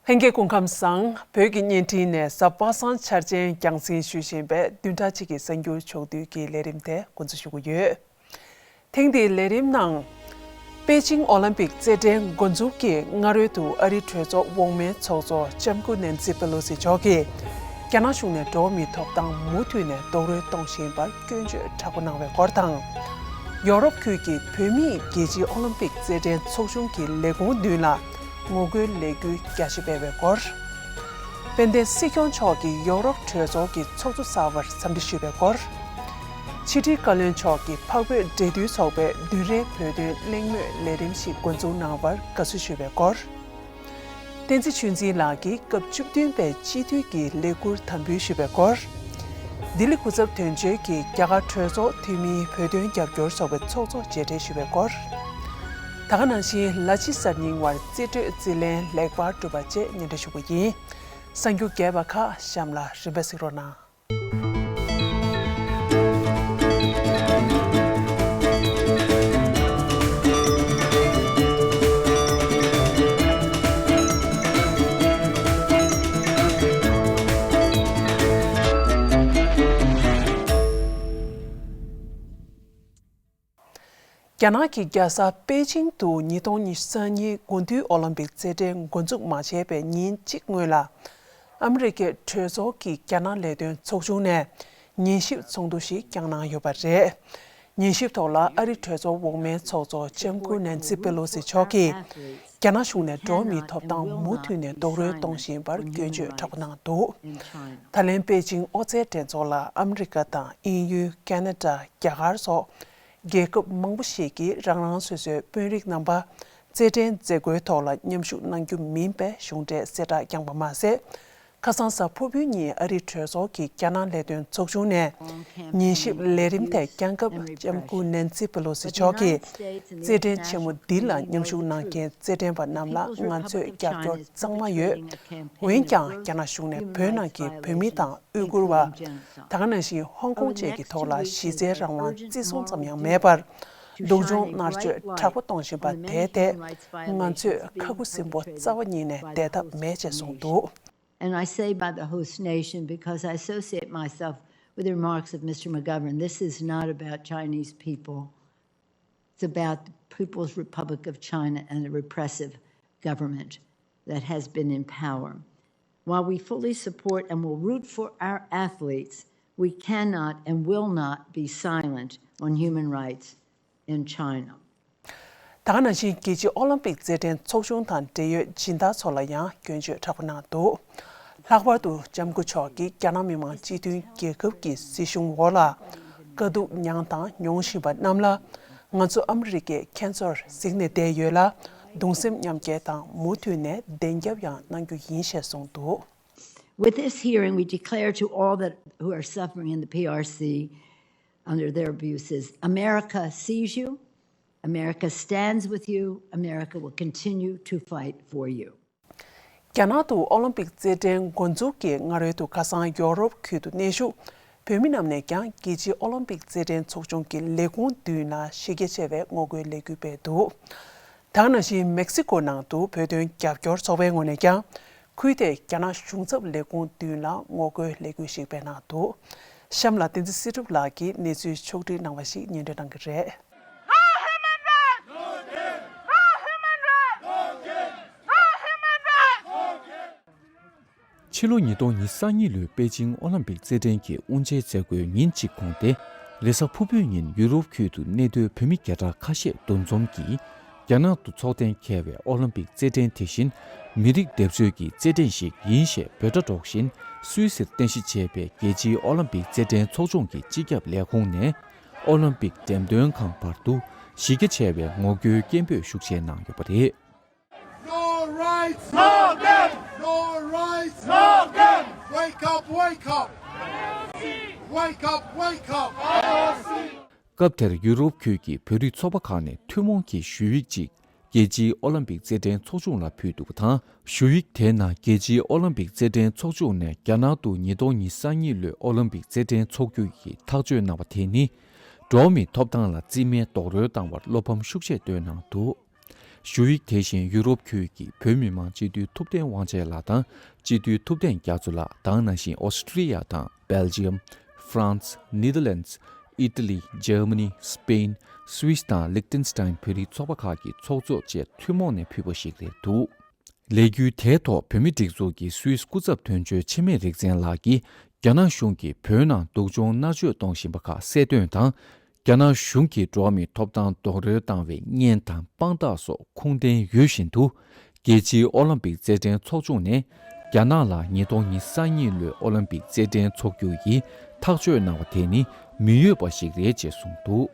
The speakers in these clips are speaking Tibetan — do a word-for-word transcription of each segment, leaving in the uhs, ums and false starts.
ལྷན་རྒྱས་སྐུ་ཁམས་བཟང་། བོད་ཀྱི་བརྙན་འཕྲིན་ནས་གཟའ་པ་སངས་འཆར་ཅན་རྒྱང་སྲིང་ཞུ་བཞིན་པའི་བདུན་ཕྲག་གཅིག་གི་གསར་འགྱུར་ཕྱོགས་བསྡུས་ཀྱི་ལས་རིམ་དེ་འགོ་འཛུགས་ཞུ་གི་ཡོད། ཐེངས་འདིའི་ལས་རིམ་ནང་། པེ་ཅིང་ཨོ་ལིམ་པིག་རྩེད་འགྲན་འགོ་འཛུགས་ཀྱི་སྔ་རོལ་དུ་ཨ་རིའི་གྲོས་ཚོགས་འོག་མའི་ཚོགས་གཙོ་ལྕམ་སྐུ་ནན་སི་པེ་ལོ་སི་མཆོག་གིས། རྒྱ་ནག་གཞུང་ནས་འགྲོ་བ་མིའི་ཐོབ་ཐང་མུ་མཐུད་ནས་རྡོག་རོལ་གཏོང་བཞིན་པར་སྐྱོན་བརྗོད་དྲག་པོ་གནང་བའི་སྐོར་དང་། ཡོ་རོབ་ཁུལ་གྱི་བོད་མིས་རྒྱལ་སྤྱིའི་ཨོ་ལིམ་པིག་རྩེད་འགྲན་ཚོགས་ཆུང་གི་ལས་ཁུངས་མདུན་ལ་ངོ་རྒོལ་ལས་འགུལ་རྒྱ་ཆེ་སྤེལ་བའི་སྐོར། དཔལ་ལྡན་སྲིད་སྐྱོང་མཆོག་གིས་ཡོ་རོབ་གྲོས་ཚོགས་ཀྱི་ཚོགས་གཙོ་གསར་པར་འཚམས་འདྲི་ཞུས་པའི་སྐོར། ཕྱི་དྲིལ་བཀའ་བློན་མཆོག་གིས་འཕགས་བོད་འབྲེལ་མཐུད་ཚོགས་པའི་བདུན་རེའི་བོད་དོན་གླེང་མོལ་ལས་རིམ་ཞིག་འགོ་འཛུགས་གནང་བར་དགའ་བསུ་ཞུས་པའི་སྐོར། བསྟན་འཛིན་ཆོས་འཛིན་ལགས་ཀྱིས་སྐབས་བཅུ་བདུན་པའི་སྤྱི་འཐུས་ཀྱི་ལས་ཁུར་དམ་འབུལ་ཞུས་པའི་སྐོར། ལྡི་ལི་སྐུ་ཚབ་དོན་གཅོད་ཀྱིས་རྒྱ་གར་གྲོས་ཚོགས་འཐུས་མིའི་བོད་དོན་རྒྱབ་སྐྱོར་ཚོགས་པའི་ཚོགས་གཙོ་མཇལ་འཕྲད་ཞུས་པའི་སྐོར། ད་ག་ནང་བཞིན་ལ་ཕྱི་གསར་རྙིང་བར་རྩིས་སྤྲོད་རྩིས་ལེན་ལེགས་པར་གྲུབ་པ་བཅས་སྙན་སྒྲོན་ཞུ་རྒྱུ་ཡིན། གསར་འགྱུར་རྒྱས་པ་ཁག་གཤམ་ལ་རིམ་པས་གཟིགས་རོགས་གནང་། རྒྱ་ནག་གི་རྒྱལ་ས་པེ་ཅིང་དུ་ཉིས་སྟོང་ཉི་ཤུ་རྩ་གཉིས་དགུན་དུས་ཨོ་ལིམ་པིག་རྩེད་འགྲན་འགོ་འཛུགས་མ་བྱས་པའི་ཉིན་གཅིག་སྔོན་ལ། ཨ་མི་རི་ཀའི་གྲོས་ཚོགས་ཀྱི་རྒྱ་ནག་ལས་དོན་ཚོགས་ཆུང་ནས་ཉན་ཞིབ་ཚོགས་འདུ་ཞིག་བསྐྱངས་གནང་ཡོད་པ་རེད། ཉན་ཞིབ་ཐོག་ལ་ཨ་རི་གྲོས་ཚོགས་འོག་མའི་ཚོགས་གཙོ་ལྕམ་སྐུ་ནན་སི་པེ་ལོ་སི་མཆོག་གིས། རྒྱ་ནག་གཞུང་ནས་འགྲོ་བ་མིའི་ཐོབ་ཐང་མུ་མཐུད་ནས་རྡོག་རོལ་གཏོང་བཞིན་པར་སྐྱོན་བརྗོད་དྲག་པོ་གནང་འདུག། ད་ལན་པེ་ཅིང་ཨོ་རྩལ་འགྲན་ཚོགས་ལ་ཨ་མི་རི་ཀ་དང་དབྱིན་ཡུལ། ཁ་ན་ཌ། རྒྱ་གར་སོགས་རྒྱལ་ཁབ་མང་པོ་ཞིག་གིས་རང་རང་སོ་སོའི་དཔོན་རིགས་རྣམ་པ་རྩེད་འགྲན་མཛད་སྒོའི་ཐོག་ལ་མཉམ་ཞུགས་གནང་རྒྱུ་མིན་པའི་གཞུང་འབྲེལ་གསལ་བསྒྲགས་བསྐྱངས་པ་མ་ཟད། ཁ་སང་གཟའ་ཕུར་བུའི་ཉིན་ཨ་རིའི་གྲོས་ཚོགས་ཀྱི་རྒྱ་ནག་ལས་དོན་ཚོགས་ཆུང་ནས་ཉན་ཞིབ་ལས་རིམ་དེ་བསྐྱངས་སྐབས། ལྕམ་སྐུ་ནན་སི་པེ་ལོ་སི་མཆོག་གིས་རྩེད་འགྲན་ཆེན་མོ་འདི་ལ་མཉམ་ཞུགས་གནང་མཁན་རྩེད་འགྲན་པ་རྣམས་ལ་ང་ཚོས་རྒྱབ་སྐྱོར་གཙང་མ་ཡོད། འོན་ཀྱང་། རྒྱ་ནག་གཞུང་ནས་བོད་ནང་གི་བོད་མི་དང་། ཨུ་གུར་བ། ད་ག་ནང་བཞིན་ཧོང་ཀོང་བཅས་ཀྱི་ཐོག་ལ་གཞི་རྩའི་རང་དབང་བརྩི་སྲུང་ཙམ་ཡང་མེད་པར། སྡུག་སྦྱོང་མནར་གཅོད་དྲག་པོ་གཏོང་བཞིན་པ་དེའི་ཐད། ང་ཚོས་ཁ་ཁུ་སིམ་པོ་རྩ་བ་ཉིད་ནས་བསྡད་ཐབས་མེད་ཅེས་གསུངས་འདུག། And I say by the host nation because I associate myself with the remarks of Mister McGovern, this is not about Chinese people. It's about the People's Republic of China and the repressive government that has been in power. While we fully support and will root for our athletes, we cannot and will not be silent on human rights in China. ད་ག་ནང་བཞིན་རྒྱལ་སྤྱིའི་ཨོ་ལིམ་པིག་རྩེད་འགྲན་ཚོགས་ཆུང་དང་འབྲེལ་ཡོད་སྦྱིན་བདག་ཚོ་ལ་ཡང་སྐྱོན་བརྗོད་དྲག་པོ་གནང་འདུག། ལྷག་པར་དུ་ལྕམ་སྐུ་མཆོག་གིས་རྒྱ་ནག་མི་དམངས་སྤྱི་མཐུན་རྒྱལ་ཁབ་ཀྱི་སྲིད་གཞུང་འོག་ལ་དཀའ་སྡུག་མྱངས་དང་མྱོང་བཞིན་པ་རྣམས་ལ། ང་ཚོ་ཨ་མི་རི་ཀས་ཁྱེད་ཚོར་གཟིགས་ནས་བསྡད་ཡོད་ལ། གདུང་སེམས་མཉམ་སྐྱེད་དང་མུ་མཐུད་ནས་བདེན་རྒྱབ་ཡང་གནང་རྒྱུ་ཡིན་ཞེས་གསུངས་འདུག། With this hearing, we declare to all that who are suffering in the P R C under their abuses, America sees you, America stands with you, America will continue to fight for you. རྒྱ་ནག་ཏུ་ཨོ་ལིམ་པིག་རྩེད་འགྲན་འགོ་འཛུགས་ཀྱི་སྔ་རོལ་དུ་ཁ་སང་ཡོ་རོབ་ཁུལ་དུ་གནས་བཞུགས་བོད་མི་རྣམས་ནས་ཀྱང་རྒྱལ་སྤྱིའི་ཨོ་ལིམ་པིག་རྩེད་འགྲན་ཚོགས་ཆུང་གི་ལས་ཁུངས་མདུན་ལ་གཞི་རྒྱ་ཆེ་བའི་ངོ་རྒོལ་ལས་འགུལ་སྤེལ་འདུག། ད་ག་ནང་བཞིན་མེག་སི་ཀོ་ནང་དུ་བོད་དོན་རྒྱབ་སྐྱོར་ཚོགས་པའི་ངོས་ནས་ཀྱང་ཁུལ་དེའི་རྒྱ་ནག་གཞུང་ཚབ་ལས་ཁུངས་མདུན་ལ་ངོ་རྒོལ་ལས་འགུལ་ཞིག་སྤེལ་གནང་འདུག། གཤམ་ལ་བསྟན་འཛིན་སྲིད་སྒྲུབ་ལགས་ཀྱིས་གནས་ཚུལ་ཕྱོགས་བསྒྲིགས་གནང་བ་ཞིག་སྙན་སྒྲོན་གནང་གི་རེད། No human rights! No human rights! No human rights! ཕྱི་ལོ་ཉིས་སྟོང་ཉི་ཤུ་རྩ་གཉིས་ལོའི་པེ་ཅིང་ཨོ་ལིམ་པིག་རྩེད་འགྲན་གྱི་དབུ་འབྱེད་མཛད་སྒོའི་ཉིན་གཅིག་གོང་སྟེ། རེས་གཟའ་ཕུར་བུའི་ཉིན་ཡུ་རོབ་ཁུལ་དུ་གནས་སྡོད་བོད་མི་བརྒྱ་ཕྲག་ཁ་ཤས་འདུ་འཛོམས་ཀྱིས། རྒྱ་ནག་ཏུ་འཚོགས་གཏན་འཁེལ་བའི་ཨོ་ལིམ་པིག་རྩེད་འགྲན་དེ་བཞིན་མི་རིགས་སྡེབ་གསོད་ཀྱི་རྩེད་འགྲན་ཞིག་ཡིན་ཞེས་འབོད་སྒྲ་སྒྲོག་བཞིན། སུད་སིར་རྟེན་གཞི་བྱས་པའི་རྒྱལ་སྤྱིའི་ཨོ་ལིམ་པིག་རྩེད་འགྲན་ཚོགས་ཆུང་གི་སྤྱི་ཁྱབ་ལས་ཁུངས་ནས། ཨོ་ལིམ་པིག་འགྲེམས་སྟོན་ཁང་བར་དུ་གཞི་རྒྱ་ཆེ་བའི་ངོ་རྒོལ་སྐད་འབོད་ཤུགས་ཆེ་གནང་ཡོད་པ་རེད། No rights! No game! No rights! No game! Wake up, wake up! Wake up, wake up! སྐབས་དེར་ཡུ་རོབ་ཁུལ་གྱི་བོད་རིགས་ཚོགས་པ་ཁག་ནས་ཐུན་མོང་གི་ཞུ་ཡིག་ཅིག་རྒྱལ་སྤྱིའི་ཨོ་ལིམ་པིག་རྩེད་འགྲན་ཚོགས་ཆུང་ལ་ཕུལ་འདུག་པ་དང་། ཞུ་ཡིག་དེའི་ནང་རྒྱལ་སྤྱིའི་ཨོ་ལིམ་པིག་རྩེད་འགྲན་ཚོགས་ཆུང་ནས་རྒྱ་ནག་ཏུ་ཉིས་སྟོང་ཉི་ཤུ་རྩ་གཉིས་ལོའི་ཨོ་ལིམ་པིག་རྩེད་འགྲན་འཚོགས་རྒྱུ་ཡི་ཐག་གཅོད་གནང་བ་དེ་ནི། འགྲོ་བ་མིའི་ཐོབ་ཐང་ལ་རྩིས་མེད་རྡོག་རོལ་བཏང་བར་བློ་ཕམ་ཤུགས་ཆེ་བཏོན་གནང་འདུག། ཞུ་ཡིག་དེ་བཞིན་ཡུ་རོབ་ཁུལ་གྱི་བོད་མི་མང་སྤྱི་འཐུས་ཐུབ་བསྟན་དབང་ཆེན་ལགས་དང་སྤྱི་འཐུས་ཐུབ་བསྟན་རྒྱ་མཚོ་ལགས་དང་ནང་བཞིན་ཨོ་སི་ཀྲི་ཡ་དང་སྦེལ་ཇི་ཡམ། ཧྥ་རན་སི། ནེ་དར་ལན་སི། ཨི་ཏ་ལི། འཇར་མ་ནི། སི་པེན། སུད་སི་དང་ལིག་ཏེན་སི་ཏན་བོད་རིགས་ཚོགས་པ་ཁག་གི་ཚོགས་གཙོ་བཅས་ཐུན་མོང་ནས་ཕུལ་བ་ཞིག་རེད་འདུག་ལས་འགུལ་དེའི་ཐོག་བོད་མི་སྒྲིག་འཛུགས་ཀྱི་སུད་སི་སྐུ་ཚབ་དོན་གཅོད་འཆི་མེད་རིག་འཛིན་ལགས་ཀྱིས་རྒྱ་ནག་གཞུང་གིས་བོད་ནང་སྡུག་སྦྱོང་མནར་གཅོད་གཏོང་བཞིན་པ་ཁག་གསལ་སྟོན་དང་། རྒྱ་ནག་གཞུང་གིས་འགྲོ་བ་མིའི་ཐོབ་ཐང་རྡོག་རོལ་བཏང་བའི་བརྙན་དང་དཔང་རྟགས་སོགས་ཁུངས་ལྡན་ཡོད་བཞིན་དུ། རྒྱལ་སྤྱིའི་ཨོ་ལམ་པིག་རྩེད་འགྲན་ཚོགས་ཆུང་ནས་རྒྱ་ནག་ལ་ཉིས་སྟོང་ཉི་ཤུ་རྩ་གཉིས་ལོའི་ཨོ་ལམ་པིག་རྩེད་འགྲན་འཚོགས་རྒྱུ་ཡི་ཐག་གཅོད་གནང་བ་དེ་ནི་མི་འོས་པ་ཞིག་རེད་ཅེས་གསུངས་འདུག་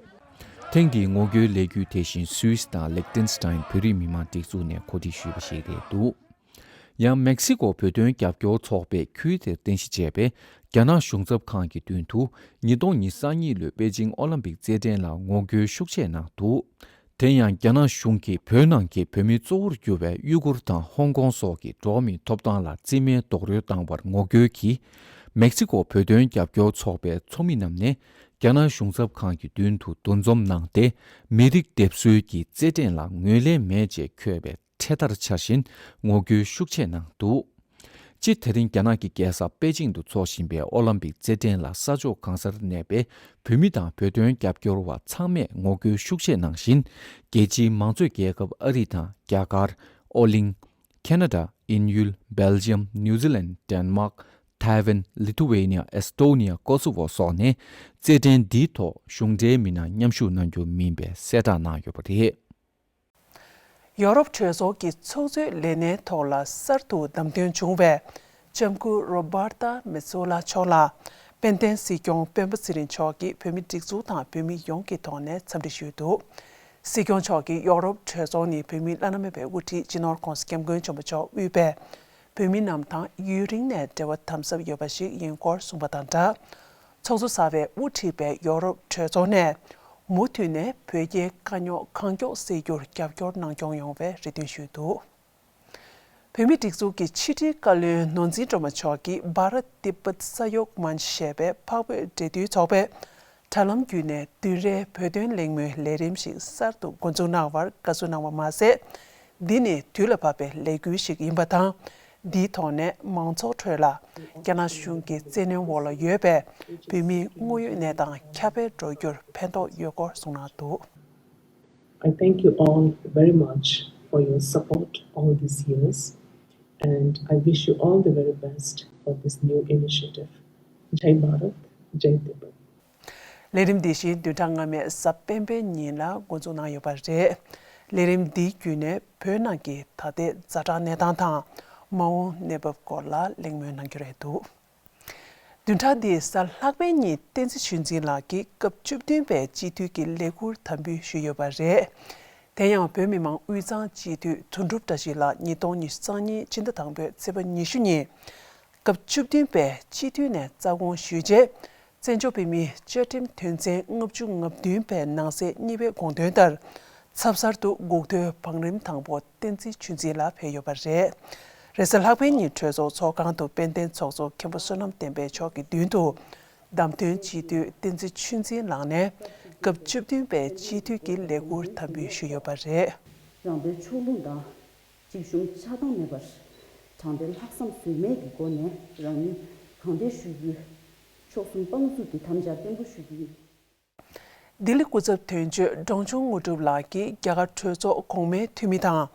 ཐེངས་འདིའི་ངོ་རྒོལ་ལས་འགུལ་དེ་བཞིན་སུད་སི་དང་ལིག་ཏེན་སི་ཏན་བོད་རིགས་མི་མང་སྒྲིག་འཛུགས་ནས་གོ་སྒྲིག་ཞུས་པ་ཞིག་རེད་འདུག་ཡང་མེག་སི་ཀོ་བོད་དོན་རྒྱབ་སྐྱོར་ཚོགས་པས་ཁུལ་དེར་རྟེན་གཞི་བྱས་པའི་རྒྱ་ནག་གཞུང་ཚབ་ཁང་གི་མདུན་དུ་ཉིས་སྟོང་ཉི་ཤུ་རྩ་གཉིས་ལོའི་པེ་ཅིང་ཨོ་ལམ་པིག་རྩེད་འགྲན་ལ་ངོ་རྒོལ་ཤུགས་ཆེ་གནང་འདུག་དེ་ཡང་རྒྱ་ནག་གཞུང་གིས་བོད་ནང་གི་བོད་མི་གཙོ་བོར་གྱུར་བའི་ཡུ་གུར་དང་ཧོང་ཀོང་སོགས་ཀྱི་འགྲོ་བ་མིའི་ཐོབ་ཐང་ལ་རྩིས་མེད་རྡོག་རོལ་བཏང་བར་ངོ་རྒོལ་གྱིས། མེག་སི་ཀོ་བོད་དོན་རྒྱབ་སྐྱོར་ཚོགས་པའི་ཚོགས་མི་རྣམས་ནས་རྒྱ་ནག་གཞུང་ཚབ་ཁང་གི་མདུན་དུ་འདུ་འཛོམས་གནང་སྟེ། མི་རིགས་སྡེབ་གསོད་ཀྱི་རྩེད་འགྲན་ལ་ངོས་ལེན་མེད་ཅེས་འཁོད་པའི་འཕྲེད་དར་འཕྱར་བཞིན་ངོ་རྒོལ་ཤུགས་ཆེ་གནང་འདུག་སྤྱིར་དེ་རིང་རྒྱ་ནག་གི་རྒྱལ་ས་པེ་ཅིང་དུ་འཚོགས་བཞིན་པའི་ཨོ་ལམ་པིག་རྩེད་འགྲན་ལ་ས་ཕྱོགས་གང་སར་གནས་པའི་བོད་མི་དང་བོད་དོན་རྒྱབ་སྐྱོར་བ་ཚང་མས་ངོ་རྒོལ་ཤུགས་ཆེ་གནང་བཞིན། རྒྱལ་སྤྱིའི་མང་གཙོའི་རྒྱལ་ཁབ་ཨ་རི་དང་རྒྱ་གར། ཨོ་གླིང་། ཁེ་ན་ཌ། དབྱིན་ཡུལ། སྦེལ་ཇི་ཡམ། ནིའུ་ཛི་ལན། ཌེན་མཱག་ཐའེ་ཝན། ལི་ཐུ་ཝེ་ནི་ཡ། ཨེ་སི་ཏོ་ནི་ཡ། ཀོ་སོ་ཝོ་སོགས་ནས་རྩེད་འགྲན་འདིའི་ཐོག་གཞུང་འབྲེལ་མི་སྣ་མཉམ་ཞུགས་གནང་རྒྱུ་མིན་པའི་གསལ་བསྒྲགས་གནང་ཡོད་པ་རེད། ཡོ་རོབ་གྲོས་ཚོགས་ཀྱི་ཚོགས་གཙོའི་ལས་གནས་ཐོག་ལ་གསར་དུ་བདམས་ཐོན་བྱུང་བའི་ལྕམ་སྐུ་རོ་བར་ཏ་མེ་ཙོ་ལ་མཆོག་ལ་དཔལ་ལྡན་སྲིད་སྐྱོང་སྤེན་པ་ཚེ་རིང་མཆོག་གིས་བོད་མི་སྒྲིག་འཛུགས་དང་བོད་མི་ཡོངས་ཀྱི་ཐོག་ནས་འཚམས་འདྲི་ཞུས་འདུག་སྲིད་སྐྱོང་མཆོག་གིས་ཡོ་རོབ་གྲོས་ཚོགས་ནི་བོད་མིའི་བླ་ན་མེད་པའི་དབུ་ཁྲིད་སྤྱི་ནོར་༧གོང་ས་༧སྐྱབས་མགོན་ཆེན་པོ་མཆོག་དབུས་པའི་བོད་མི་རྣམས་དང་ཡུན་རིང་ནས་འབྲེལ་བ་དམ་ཟབ་ཡོད་པ་ཞིག་ཡིན་སྐོར་གསུངས་པ་དང་སྦྲགས། ཚོགས་གཙོ་གསར་པས་དབུ་ཁྲིད་པའི་ཡོ་རོབ་གྲོས་ཚོགས་ནས་མུ་མཐུད་ནས་བོད་རྒྱའི་དཀའ་རྙོག་གང་མགྱོགས་སེལ་རྒྱུར་རྒྱབ་སྐྱོར་གནང་སྐྱོང་ཡོང་བའི་རེ་འདུན་ཞུས་འདུག་བོད་མིའི་སྒྲིག་འཛུགས་ཀྱི་ཕྱི་དྲིལ་བཀའ་བློན་ནོར་འཛིན་སྒྲོལ་མ་མཆོག་གིས་བྷ་ར་ཏི་པད་ས་ཡོག་མན་ཞེས་པའི་འཕགས་བོད་འབྲེལ་མཐུད་ཚོགས་པའི་དྲ་ལམ་བརྒྱུད་ནས་བདུན་རེའི་བོད་དོན་གླེང་མོལ་ལས་རིམ་ཞིག་གསར་དུ་འགོ་འཛུགས་གནང་བར་དགའ་བསུ་གནང་བ་མ་ཟད། འདི་ནི་དུས་ལ་བབ་པའི་ལས་འགུལ་ཞིག་ཡིན་པ་དང་། འདིའི་ཐོག་ནས་མང་ཚོགས་ཁྲོད་ལ་རྒྱ་ནག་གཞུང་གི་བཙན་གནོན་འོག་ལ་ཡོད་པའི་བོད་མིའི་དངོས་ཡོད་གནས་སྟངས་ཁྱབ་སྤེལ་འགྲོ་རྒྱུར་ཕན་ཐོགས་ཡོད་སྐོར་གསུངས་གནང་འདུག I thank you all very much for your support all these years, and I wish you all the very best for this new initiative. Jai Bharat, Jai Tibet. ལས་རིམ་འདི་བཞིན་བདུན་ཕྲག་སྔ་མའི་གཟའ་སྤེན་པའི་ཉིན་ལ་འགོ་འཛུགས་གནང་ཡོད་པ་རེད། ལས་རིམ་འདིའི་བརྒྱུད་ནས་བོད་ནང་གི་ད་ལྟའི་ཛ་དྲག་གནས་སྟངས་དང་མ་འོངས་གནས་བབ་སྐོར་ལ་གླེང་མོལ་གནང་རྒྱུ་རེད་འདུག་བདུན་ཕྲག་འདིའི་གཟའ་ལྷག་པའི་ཉིན་བསྟན་འཛིན་ཆོས་འཛིན་ལགས་ཀྱིས་སྐབས་བཅུ་བདུན་པའི་སྤྱི་འཐུས་ཀྱི་ལས་འཁུར་དམ་འབུལ་ཞུས་ཡོད་པ་རེད། དེ་ཡང་བོད་མི་མང་དབུས་གཙང་སྤྱི་འཐུས་དོན་གྲུབ་བཀྲ་ཤིས་ལགས་ཉིས་སྟོང་ཉི་ཤུ་རྩ་གཉིས་ཕྱི་ཟླ་དང་པོའི་ཚེས་པ་ཉི་ཤུ་ཉིན་སྐབས་བཅུ་བདུན་པའི་སྤྱི་འཐུས་ནས་རྩ་དགོངས་ཞུས་རྗེས། བཙན་བྱོལ་བོད་མིའི་བཅའ་ཁྲིམས་དོན་ཚན་ལྔ་བཅུ་ང་བདུན་པའི་ནང་གསེས་གཉིས་པའི་དགོངས་དོན་ལྟར། ཚབ་གསར་དུ་འགོག་ཐོའི་བང་རིམ་དང་པོ་བསྟན་འཛིན་ཆོས་འཛིན་ལ་ཕེབས་ཡོད་པ་རེད། རེས་གཟའ་ལྷག་པའི་ཉིན་གྲོས་ཚོགས་ཚོགས་ཁང་དུ་དཔལ་ལྡན་ཚོགས་གཙོ་མཁན་པོ་བསོད་ནམས་བསྟན་འཕེལ་མཆོག་གི་མདུན་དུ། བདམས་ཐོན་སྤྱི་འཐུས་བསྟན་འཛིན་ཆོས་འཛིན་ལགས་ནས་སྐབས་བཅུ་བདུན་པའི་སྤྱི་འཐུས་ཀྱི་ལས་འཁུར་དམ་འབུལ་ཞུས་ཡོད་པ་རེད། རང་དོན་ཕྱོགས་ལྷུང་དང་། སྤྱི་གཞུང་ཆགས་སྡང་མེད་པར། དྲང་བདེན་ལྷག་བསམ་ཟོལ་མེད་ཀྱི་སྒོ་ནས་རང་ནུས་གང་ལྡན་ཞུ་རྒྱུ། མཆོག་གསུམ་དཔང་བཙུགས་ཀྱིས་དམ་བཅའ་བརྟན་པོ་ཞུ་རྒྱུ་ཡིན། ལྡི་ལི་སྐུ་ཚབ་དོན་གཅོད་འབྲོང་ཆུང་དངོས་གྲུབ་ལགས་ཀྱིས་རྒྱ་གར་གྲོས་ཚོགས་གོང་མའི་འཐུས་མི་དང་།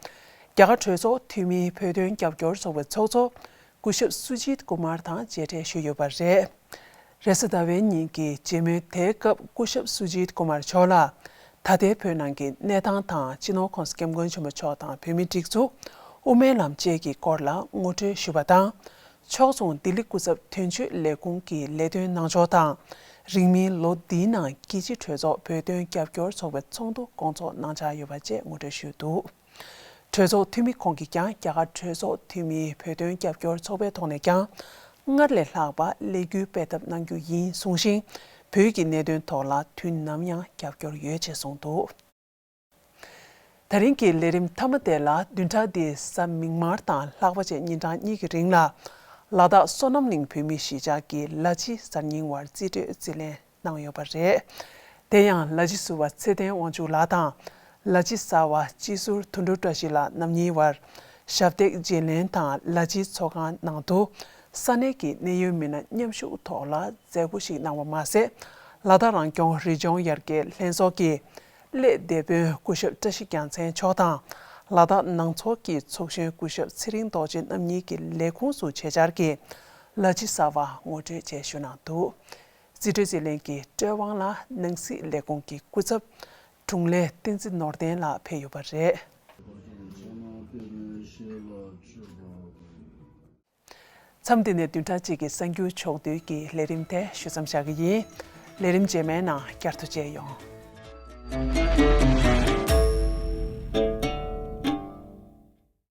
རྒྱ་གར་གྲོས་ཚོགས་འཐུས་མིའི་བོད་དོན་རྒྱབ་སྐྱོར་ཚོགས་པའི་ཚོགས་གཙོ་སྐུ་ཞབས་སུ་ཇིད་ཀུ་མར་དང་མཇལ་འཕྲད་ཞུས་ཡོད་པ་རེད། རེས་གཟའ་ཟླ་བའི་ཉིན་གྱི་མཇལ་མོལ་དེའི་སྐབས་སྐུ་ཞབས་སུ་ཇིད་ཀུ་མར་མཆོག་ལ། ད་ལྟའི་བོད་ནང་གི་གནས་སྟངས་དང་སྤྱི་ནོར་༧གོང་ས་༧སྐྱབས་མགོན་ཆེན་པོ་མཆོག་དང་བོད་མིའི་སྒྲིག་འཛུགས་དབུ་མའི་ལམ་བཅས་ཀྱི་སྐོར་ལ་ངོ་སྤྲོད་ཞུས་པ་དང་། ཕྱོགས་མཚུངས་ལྡི་ལི་སྐུ་ཚབ་དོན་གཅོད་ལས་ཁུངས་ཀྱི་ལས་དོན་གནང་ཕྱོགས་དང་། རིང་མིན་ལོ་འདིའི་ནང་རྒྱལ་སྤྱིའི་གྲོས་ཚོགས་བོད་དོན་རྒྱབ་སྐྱོར་ཚོགས་པའི་ཚོགས་འདུ་སྐོང་ཚོགས་གནང་འཆར་ཡོད་པ་བཅས་ངོ་སྤྲོད་ཞུས་འདུག་གྲོས་ཚོགས་འཐུས་མི་ཁོང་གིས་ཀྱང་རྒྱ་གར་གྲོས་ཚོགས་འཐུས་མིའི་བོད་དོན་རྒྱབ་སྐྱོར་ཚོགས་པའི་ཐོག་ནས་ཀྱང་སྔར་ལས་ལྷག་པ་ལས་འགུལ་སྤེལ་ཐབས་གནང་རྒྱུ་ཡིན་གསུངས་ཤིང་། བོད་ཀྱི་གནད་དོན་ཐོག་ལ་དུས་ནམ་ཡང་རྒྱབ་སྐྱོར་ཡོད་ཅེས་གསུངས་འདུག་ད་རིང་གི་ལས་རིམ་མཐའ་མ་དེ་ལ་བདུན་ཕྲག་འདིའི་གཟའ་མིག་དམར་དང་ལྷག་པ་བཅས་ཉིན་གྲངས་གཉིས་ཀྱི་རིང་ལ་ལ་དྭགས་བསོད་ནམས་གླིང་བོད་མིའི་གཞིས་ཆགས་ཀྱི་ལ་ཕྱི་གསར་རྙིང་བར་རྩིས་སྤྲོད་རྩིས་ལེན་གནང་ཡོད་པ་རེད། དེ་ཡང་ལ་ཕྱི་ཟུར་པ་ཚེ་བརྟན་དབང་ཕྱུག་ལགས་དང་། ལ་ཕྱི་གསར་པ་སྤྱི་ཟུར་དོན་གྲུབ་བཀྲ་ཤིས་ལགས་རྣམ་གཉིས་དབར་ཞབས་སྟེགས་བརྗེ་ལེན་དང་ལ་ཕྱི་ཚོགས་ཁང་ནང་དུ་ས་གནས་ཀྱི་གནད་ཡོད་མི་སྣ་མཉམ་ཞུགས་ཐོག་ལ་མཛད་སྒོ་ཞིག་གནང་བ་མ་ཟད། ལ་དྭགས་རང་སྐྱོང་རི་ལྗོངས་ཡར་རྒྱས་ལྷན་ཚོགས་ཀྱི་སླད་སྡེ་དཔོན་སྐུ་ཞབས་བཀྲ་ཤིས་རྒྱལ་མཚན་མཆོག་དང་ལ་དྭགས་ནང་ཚོགས་ཀྱི་ཚོགས་གཞོན་སྐུ་ཞབས་ཚེ་རིང་རྡོ་རྗེ་རྣམ་གཉིས་ཀྱི་ལས་ཁུངས་སུ་བྱེད་འཆར་གྱི་ལ་ཕྱི་གསར་པ་ངོ་སྤྲོད་བཅས་ཞུ་གནང་འདུག། རྩིས་སྤྲོད་རྩིས་ལེན་གྱི་སྤྲོད་དབང་ལ་ནང་སྲིད་ལས་ཁུངས་ཀྱི་སྐུ་ཚབ་དྲུང་ལས་བསྟན་འཛིན་ནོར་ལྡན་ལགས་ཕེབས་ཡོད་པ་རེད། མཚམས་འདི་ནས་བདུན་ཕྲག་གཅིག་གི་གསར་འགྱུར་ཕྱོགས་བསྡུས་ཀྱི་ལས་རིམ་དེ་ཞུ་མཚམས་བཞག་གི་ཡིན། ལས་རིམ་རྗེས་མའི་ནང་བསྐྱར་དུ་མཇལ་ཡོང་།